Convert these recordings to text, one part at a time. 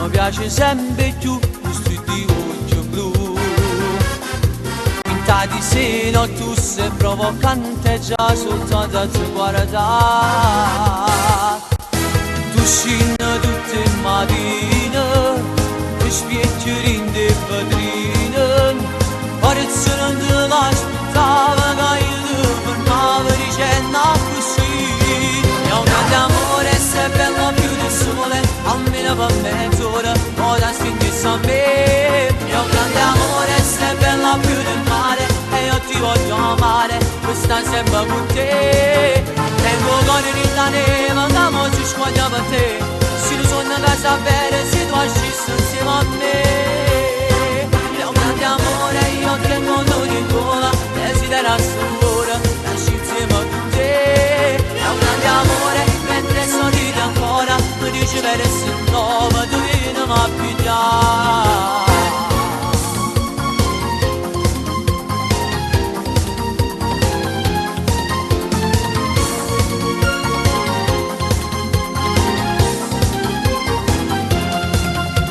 Mi piace sempre più questo di occhio blu. Quinta di seno tu sei provocante già soltanto a ti guardare. Tu scendi tutte le mattine, ti specchi in te vetrine, Parezza non te l'aspettava che io ti fermavo dicendo così. È un grande amore se bello più del sole, almeno per mezz'ora, ora stringesse a me. È un grande amore se bello più del mare, e io ti voglio amare, questa sempre con te. Tengo cuore in neve, che mo si squaglia per te. Se lo sogno che sapere, se tu ascissi insieme a me. È un grande amore, io tengo noi in gola, desidero solo, nasci insieme con te. È un grande amore, mentre sorridi ancora, mi dici per essere nuova, tu vieni a pigliare.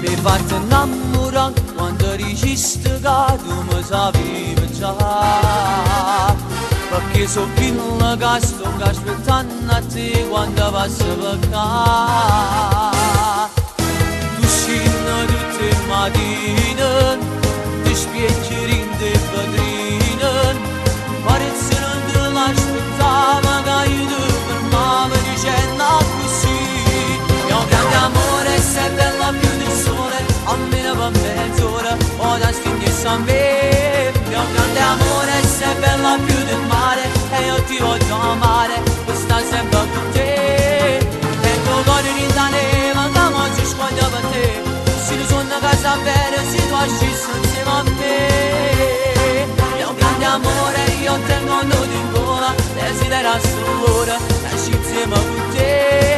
Mi fatto innamorare quando diciste che tu mi sapevi già. Perché so fino che sto aspettando a te quando passo per qua. Tu scendi tutte le mattine, ti specchi in te vetrine, Parezza non te l'aspettava che io ti fermavo dicendo così. È un grande amore se bella più del sole, almeno per mezz'ora, ora stringesse a me. È un grande amore se bella più del mare, e io ti voglio amare, questa sempre con te. Tengo cuore in neve, che mo si squaglia per te. Se lo sogno che sapere, se tu ascissi insieme a me. È un grande amore, io tengo nudo in gola, desidero solo, nasci insieme con te.